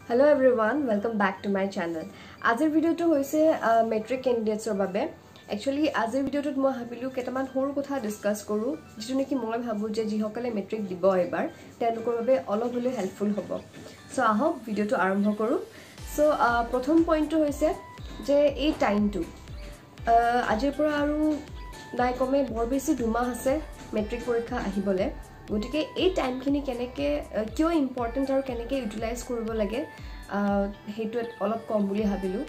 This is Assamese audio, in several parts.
Hello everyone, welcome back to my channel. আজিৰ ভিডিঅ'টো হৈছে মেট্ৰিক কেণ্ডিডেটছৰ বাবে। একচুৱেলি আজিৰ ভিডিঅ'টোত মই ভাবিলোঁ কেইটামান সৰু কথা ডিছকাছ কৰোঁ, যিটো নেকি মই ভাবোঁ যে যিসকলে মেট্ৰিক দিব এইবাৰ তেওঁলোকৰ বাবে অলপ হ'লেও হেল্পফুল হ'ব। চ' আহক ভিডিঅ'টো আৰম্ভ কৰোঁ। চ' প্ৰথম পইণ্টটো হৈছে যে এই টাইমটো আজিৰ পৰা আৰু নাই কমে বৰ বেছি 2 মাহ আছে মেট্ৰিক পৰীক্ষা আহিবলৈ। গতিকে এই টাইমখিনি কেনেকৈ, কিয় ইম্পৰ্টেণ্ট আৰু কেনেকৈ ইউটিলাইজ কৰিব লাগে, সেইটো অলপ ক'ম বুলি ভাবিলোঁ।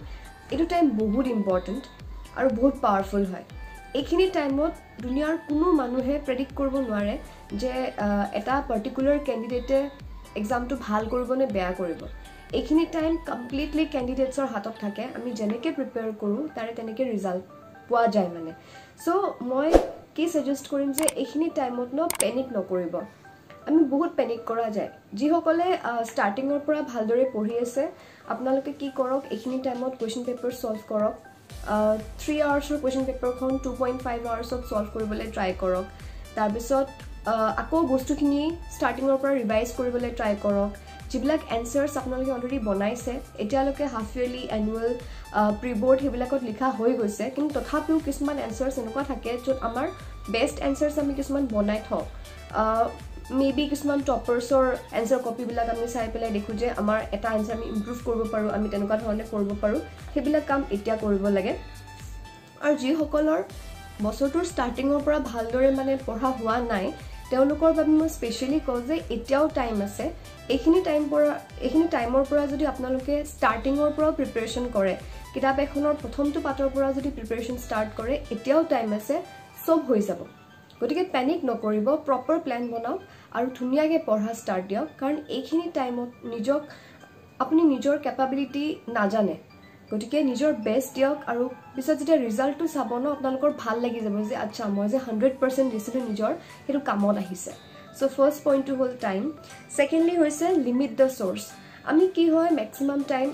এইটো টাইম বহুত ইম্পৰ্টেণ্ট আৰু বহুত পাৱাৰফুল হয়। এইখিনি টাইমত দুনিয়াৰ কোনো মানুহে প্ৰেডিক্ট কৰিব নোৱাৰে যে এটা পাৰ্টিকুলাৰ কেণ্ডিডেটে এক্সামটো ভাল কৰিব নে বেয়া কৰিব। এইখিনি টাইম কমপ্লিটলি কেণ্ডিডেটছৰ হাতত থাকে। আমি যেনেকৈ প্ৰিপেয়াৰ কৰোঁ, তাৰে তেনেকৈ ৰিজাল্ট পোৱা যায় মানে। চ' মই কি ছাজেষ্ট কৰিম যে এইখিনি টাইমত ন পেনিক নকৰিব। আমি বহুত পেনিক কৰা যায়। যিসকলে ষ্টাৰ্টিঙৰ পৰা ভালদৰে পঢ়ি আছে, আপোনালোকে কি কৰক, এইখিনি টাইমত কুৱেশ্যন পেপাৰ ছল্ভ কৰক। 3 আৱাৰ্ছৰ কুৱেশ্যন পেপাৰখন 2.5 আৱাৰ্ছত ছল্ভ কৰিবলৈ ট্ৰাই কৰক। তাৰপিছত আকৌ বস্তুখিনি ষ্টাৰ্টিঙৰ পৰা ৰিভাইজ কৰিবলৈ ট্ৰাই কৰক। যিবিলাক এনচাৰ্ছ আপোনালোকে অলৰেডি বনাইছে, এতিয়ালৈকে half yearly, annual, pre board সেইবিলাকত লিখা হৈ গৈছে, কিন্তু তথাপিও কিছুমান এনচাৰ্ছ এনেকুৱা থাকে য'ত আমাৰ বেষ্ট এনচাৰ্ছ আমি কিছুমান বনাই থওঁ। মে বি কিছুমান টপাৰ্ছৰ এনচাৰ কপিবিলাক আমি চাই পেলাই দেখোঁ যে আমাৰ এটা এনচাৰ আমি ইম্প্ৰুভ কৰিব পাৰোঁ, আমি তেনেকুৱা ধৰণে কৰিব পাৰোঁ। সেইবিলাক কাম এতিয়া কৰিব লাগে। আৰু যিসকলৰ বছৰটোৰ ষ্টাৰ্টিঙৰ পৰা ভালদৰে মানে পঢ়া হোৱা নাই, তেওঁলোকৰ বাবে মই স্পেচিয়েলি কওঁ যে এতিয়াও টাইম আছে। এইখিনি টাইমৰ পৰা যদি আপোনালোকে ষ্টাৰ্টিঙৰ পৰাও প্ৰিপেৰেশ্যন কৰে, কিতাপ এখনৰ প্ৰথমটো পাতৰ পৰা যদি প্ৰিপেৰেশ্যন ষ্টাৰ্ট কৰে, এতিয়াও টাইম আছে, চব হৈ যাব। গতিকে পেনিক নকৰিব, প্ৰপাৰ প্লেন বনাওক আৰু ধুনীয়াকৈ পঢ়া ষ্টাৰ্ট দিয়ক। কাৰণ এইখিনি টাইমত আপুনি নিজৰ কেপাবিলিটি নাজানে। গতিকে নিজৰ বেষ্ট দিয়ক আৰু পিছত যেতিয়া ৰিজাল্টটো চাব ন, আপোনালোকৰ ভাল লাগি যাব যে আচ্ছা, মই যে 100% দিছিলোঁ নিজৰ, সেইটো কামত আহিছে। চ' ফাৰ্ষ্ট পইণ্টটো হ'ল টাইম। ছেকেণ্ডলি হৈছে লিমিট the source. আমি কি হয়, মেক্সিমাম টাইম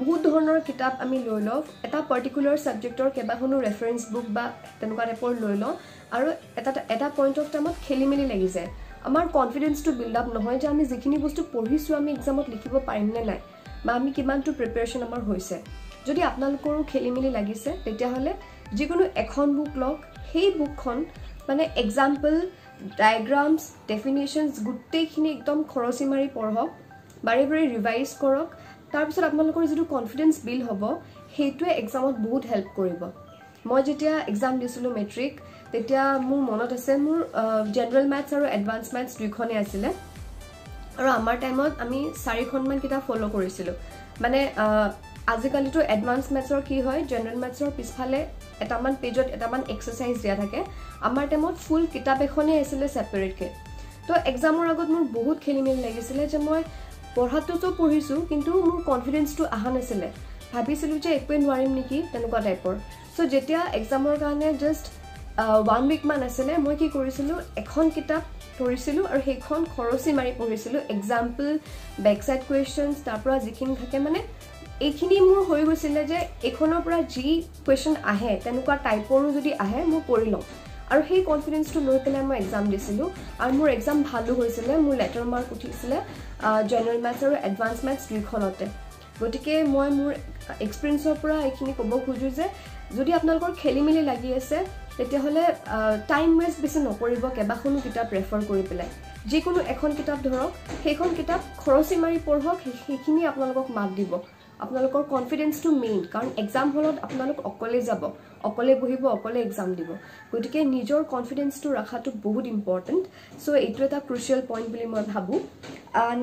বহুত ধৰণৰ কিতাপ আমি লৈ লওঁ, এটা পাৰ্টিকুলাৰ ছাবজেক্টৰ কেইবাখনো ৰেফাৰেঞ্চ বুক বা তেনেকুৱা টাইপৰ লৈ লওঁ আৰু এটা এটা পইণ্ট অফ টাইমত খেলি মেলি লাগি যায়। আমাৰ কনফিডেঞ্চটো বিল্ড আপ নহয় যে আমি যিখিনি বস্তু পঢ়িছোঁ, আমি এক্সামত লিখিব পাৰিম নে নাই বা আমি কিমানটো প্ৰিপেৰেশ্যন আমাৰ হৈছে। যদি আপোনালোকৰো খেলি মেলি লাগিছে, তেতিয়াহ'লে যিকোনো এখন বুক লওক। সেই বুকখন মানে এক্সাম্পল, ডায়েগ্ৰামছ, ডেফিনেশ্যনছ গোটেইখিনি একদম খৰচি মাৰি পঢ়ক, বাৰে বাৰে ৰিভাইজ কৰক। তাৰপিছত আপোনালোকৰ যিটো কনফিডেঞ্চ বিল্ড হ'ব, সেইটোৱে এক্সামত বহুত হেল্প কৰিব। মই যেতিয়া এক্সাম দিছিলোঁ মেট্ৰিক, তেতিয়া মোৰ মনত আছে, মোৰ জেনেৰেল মেথছ আৰু এডভান্স মেথছ দুইখনেই আছিলে আৰু আমাৰ টাইমত আমি চাৰিখনমান কিতাপ ফ'ল' কৰিছিলোঁ। মানে আজিকালিতো এডভান্স মেথছৰ কি হয়, জেনেৰেল মেথছৰ পিছফালে এটামান পেজত এটামান এক্সাৰচাইজ দিয়া থাকে। আমাৰ টাইমত ফুল কিতাপ এখনেই আছিলে ছেপাৰেটকৈ। তো এক্সামৰ আগত মোৰ বহুত খেলি মেলি লাগিছিলে যে মই পঢ়াটোতো পঢ়িছোঁ, কিন্তু মোৰ কনফিডেঞ্চটো অহা নাছিলে। ভাবিছিলোঁ যে একোৱেই নোৱাৰিম নেকি, তেনেকুৱা টাইপৰ। চ' যেতিয়া এক্সামৰ কাৰণে জাষ্ট ওৱান উইকমান আছিলে, মই কি কৰিছিলোঁ, এখন কিতাপ ধৰিছিলোঁ আৰু সেইখন খৰচি মাৰি পঢ়িছিলোঁ। এক্সাম্পল, বেক চাইড কুৱেশ্যনছ, তাৰ পৰা যিখিনি থাকে, মানে এইখিনি মোৰ হৈ গৈছিলে যে এইখনৰ পৰা যি কুৱেশ্যন আহে, তেনেকুৱা টাইপৰো যদি আহে, মই কৰি লওঁ। আৰু সেই কনফিডেঞ্চটো লৈ পেলাই মই এক্সাম দিছিলোঁ আৰু মোৰ এক্সাম ভালো হৈছিলে। মোৰ লেটাৰ মাৰ্ক উঠিছিলে জেনেৰেল মেথছ আৰু এডভান্স মেথছ দুইখনতে। গতিকে মই মোৰ এক্সপিৰিয়েঞ্চৰ পৰা এইখিনি ক'ব খোজোঁ যে যদি আপোনালোকৰ খেলি মেলি লাগি আছে, তেতিয়াহ'লে টাইম ৱেষ্ট বেছি নকৰিব কেইবাখনো কিতাপ ৰেফাৰ কৰি পেলাই। যিকোনো এখন কিতাপ ধৰক, সেইখন কিতাপ খৰচি মাৰি পঢ়ক, সেইখিনি আপোনালোকক মাত দিব। আপোনালোকৰ কনফিডেঞ্চটো মেইন, কাৰণ এক্সাম হলত আপোনালোক অকলে যাব, অকলে বহিব, অকলে এক্সাম দিব। গতিকে নিজৰ কনফিডেঞ্চটো ৰখাটো বহুত ইম্পৰ্টেণ্ট। চ' এইটো এটা ক্ৰুচিয়েল পইণ্ট বুলি মই ভাবোঁ।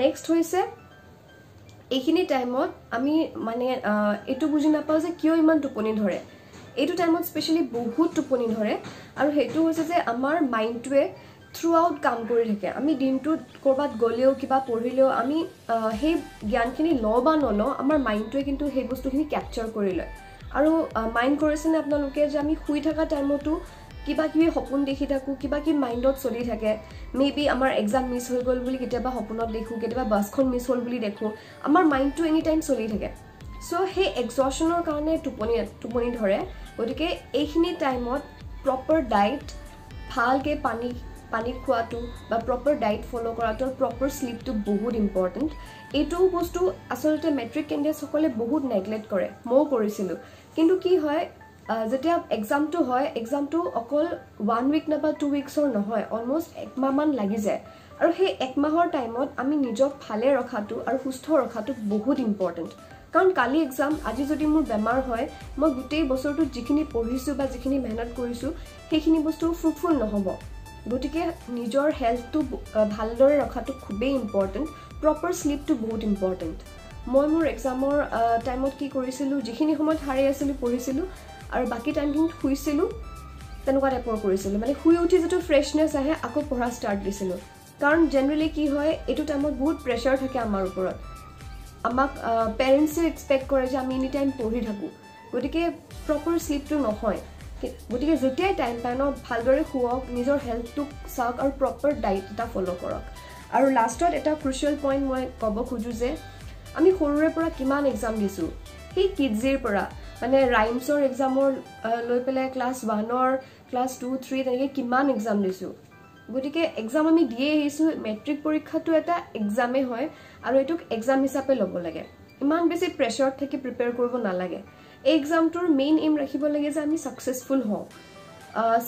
নেক্সট হৈছে এইখিনি টাইমত আমি মানে এইটো বুজি নাপাওঁ যে কিয় ইমান টোপনি ধৰে। এইটো টাইমত স্পেচিয়েলি বহুত টোপনি ধৰে আৰু সেইটো হৈছে যে আমাৰ মাইণ্ডটোৱে থ্ৰু আউট কাম কৰি থাকে। আমি দিনটোত ক'ৰবাত গ'লেও, কিবা পঢ়িলেও, আমি সেই জ্ঞানখিনি লওঁ বা নলওঁ, আমাৰ মাইণ্ডটোৱে কিন্তু সেই বস্তুখিনি কেপচাৰ কৰি লয়। আৰু মাইণ্ড কৰিছেনে আপোনালোকে যে আমি শুই থকা টাইমতো কিবা কিবি সপোন দেখি থাকোঁ, কিবা কিবি মাইণ্ডত চলি থাকে? মে বি আমাৰ এক্সাম মিছ হৈ গ'ল বুলি কেতিয়াবা সপোনত দেখোঁ, কেতিয়াবা বাছখন মিছ হ'ল বুলি দেখোঁ। আমাৰ মাইণ্ডটো এনি টাইম চলি থাকে। চ' সেই এক্সজশ্যনৰ কাৰণে টোপনি ধৰে। গতিকে এইখিনি টাইমত প্ৰপাৰ ডাইট, ভালকৈ পানী পানী খোৱাটো বা প্ৰপাৰ ডাইট ফ'ল' কৰাটো, প্ৰপাৰ শ্লিপটো বহুত ইম্পৰ্টেণ্ট। এইটো বস্তু আচলতে মেট্ৰিক কেণ্ডিডেটছসকলে বহুত নেগলেক্ট কৰে, ময়ো কৰিছিলোঁ। কিন্তু কি হয়, যেতিয়া এক্সামটো হয়, এক্সামটো অকল 1 উইক নাইবা 2 উইকছৰ নহয়, অলমষ্ট একমাহমান লাগি যায়। আৰু সেই একমাহৰ টাইমত আমি নিজক ভালে ৰখাটো আৰু সুস্থ ৰখাটো বহুত ইম্পৰ্টেণ্ট। কাৰণ কালি এক্সাম, আজি যদি মোৰ বেমাৰ হয়, মই গোটেই বছৰটোত যিখিনি পঢ়িছোঁ বা যিখিনি মেহনত কৰিছোঁ সেইখিনি বস্তু ফ্ৰুটফুল নহ'ব। গতিকে নিজৰ হেল্থটো ভালদৰে ৰখাটো খুবেই ইম্পৰ্টেণ্ট, প্ৰপাৰ শ্লিপটো বহুত ইম্পৰ্টেণ্ট। মই মোৰ এক্সামৰ টাইমত কি কৰিছিলোঁ, যিখিনি সময়ত সাৰি আছিলোঁ পঢ়িছিলোঁ আৰু বাকী টাইমখিনিত শুইছিলোঁ, তেনেকুৱা টাইপৰ কৰিছিলোঁ। মানে শুই উঠি যিটো ফ্ৰেছনেছ আহে আকৌ পঢ়া ষ্টাৰ্ট দিছিলোঁ। কাৰণ জেনেৰেলি কি হয়, এইটো টাইমত বহুত প্ৰেছাৰ থাকে আমাৰ ওপৰত, আমাক পেৰেণ্টছে এক্সপেক্ট কৰে যে আমি এনি টাইম পঢ়ি থাকোঁ, গতিকে প্ৰপাৰ শ্লিপটো নহয়। গতিকে যেতিয়াই টাইম পায় ন, ভালদৰে শুৱক, নিজৰ হেল্থটোক চাওক আৰু প্ৰপাৰ ডাইট এটা ফ'ল' কৰক। আৰু লাষ্টত এটা ক্ৰুচিয়েল পইণ্ট মই ক'ব খোজোঁ যে আমি সৰুৰে পৰা কিমান এক্সাম দিছোঁ, সেই কিডজিৰ পৰা মানে ৰাইমছৰ এক্সামৰ লৈ পেলাই ক্লাছ 1ৰ, ক্লাছ 2, 3 তেনেকৈ কিমান এক্সাম দিছোঁ। গতিকে এক্সাম আমি দিয়ে আহিছোঁ। মেট্ৰিক পৰীক্ষাটো এটা এক্সামেই হয় আৰু এইটোক এক্সাম হিচাপে ল'ব লাগে, ইমান বেছি প্ৰেছাৰত থাকি প্ৰিপেয়াৰ কৰিব নালাগে। এই এক্সামটোৰ মেইন এইম ৰাখিব লাগে যে আমি ছাকচেছফুল হওঁ।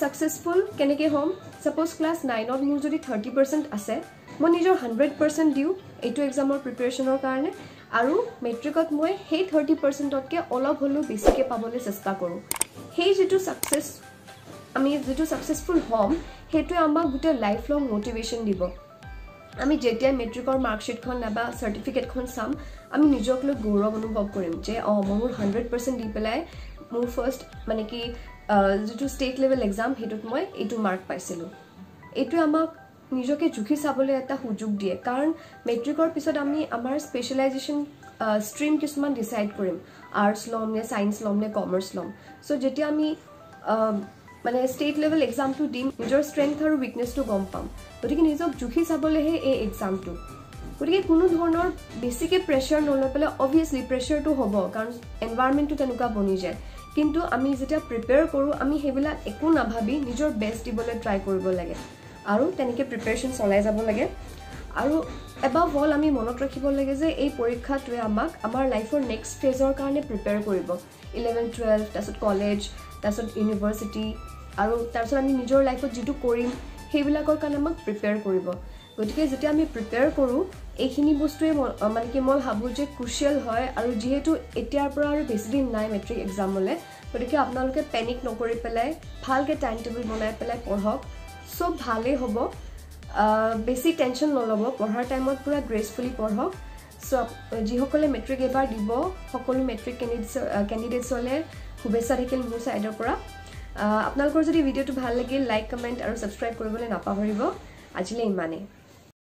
ছাকচেছফুল কেনেকৈ হ'ম, ছাপ'জ ক্লাছ 9ত মোৰ যদি 30% আছে, মই নিজৰ 100% দিওঁ এইটো এক্সামৰ প্ৰিপেৰেশ্যনৰ কাৰণে, আৰু মেট্ৰিকত মই সেই 30%তকৈ অলপ হ'লেও বেছিকৈ পাবলৈ চেষ্টা কৰোঁ। সেই যিটো ছাকচেছ, আমি যিটো ছাকচেছফুল হ'ম, সেইটোৱে আমাক গোটেই লাইফ লং মটিভেশ্যন দিব। আমি যেতিয়া মেট্ৰিকৰ মাৰ্কশ্বিটখন নাইবা চাৰ্টিফিকেটখন চাম, আমি নিজক লৈ গৌৰৱ অনুভৱ কৰিম যে অঁ, মই মোৰ 100% দি পেলাই মোৰ ফাৰ্ষ্ট মানে কি যিটো ষ্টেট লেভেল এক্সাম সেইটোত মই এইটো মাৰ্ক পাইছিলোঁ। এইটোৱে আমাক নিজকে জুখি চাবলৈ এটা সুযোগ দিয়ে। কাৰণ মেট্ৰিকৰ পিছত আমি আমাৰ স্পেচিয়েলাইজেশ্যন ষ্ট্ৰীম কিছুমান ডিচাইড কৰিম, আৰ্টছ ল'ম নে ছায়েন্স ল'ম নে কমাৰ্চ ল'ম। চ' যেতিয়া আমি মানে ষ্টেট লেভেল এক্সামটো দিম, নিজৰ ষ্ট্ৰেংথ আৰু উইকনেছটো গম পাম। গতিকে নিজক জুখি চাবলৈহে এই এক্সামটো। গতিকে কোনো ধৰণৰ বেছিকৈ প্ৰেছাৰ নলৈ পেলাই, অভিয়াছলি প্ৰেছাৰটো হ'ব কাৰণ এনভাইৰমেণ্টটো তেনেকুৱা বনি যায়, কিন্তু আমি যেতিয়া প্ৰিপেয়াৰ কৰোঁ আমি সেইবিলাক একো নাভাবি নিজৰ বেষ্ট দিবলৈ ট্ৰাই কৰিব লাগে আৰু তেনেকৈ প্ৰিপেৰেশ্যন চলাই যাব লাগে। আৰু এবাভ অল আমি মনত ৰাখিব লাগে যে এই পৰীক্ষাটোৱে আমাক আমাৰ লাইফৰ নেক্সট ফেজৰ কাৰণে প্ৰিপেয়াৰ কৰিব। 11, 12, তাৰপিছত কলেজ, তাৰপিছত ইউনিভাৰ্চিটি, আৰু তাৰপিছত আমি নিজৰ লাইফত যিটো কৰিম সেইবিলাকৰ কাৰণে আমাক প্ৰিপেয়াৰ কৰিব। গতিকে যেতিয়া আমি প্ৰিপেয়াৰ কৰোঁ, এইখিনি বস্তুৱে মানে কি মই ভাবোঁ যে ক্ৰুচিয়েল হয়। আৰু যিহেতু এতিয়াৰ পৰা আৰু বেছি দিন নাই মেট্ৰিক এক্সামলৈ, গতিকে আপোনালোকে পেনিক নকৰি পেলাই ভালকৈ টাইম টেবুল বনাই পেলাই পঢ়ক, চব ভালেই হ'ব। বেছি টেনশ্যন নল'ব, পঢ়াৰ টাইমত পূৰা গ্ৰেচফুলি পঢ়ক। চ' যিসকলে মেট্ৰিক এইবাৰ দিব, সকলো মেট্ৰিক কেণ্ডিডেটছলৈ শুভেচ্ছা থাকিল মোৰ ছাইডৰ পৰা। আপোনালোকৰ যদি ভিডিঅ'টো ভাল লাগিল, লাইক, কমেণ্ট আৰু ছাবস্ক্ৰাইব কৰিবলৈ নাপাহৰিব। আজিলৈ ইমানেই।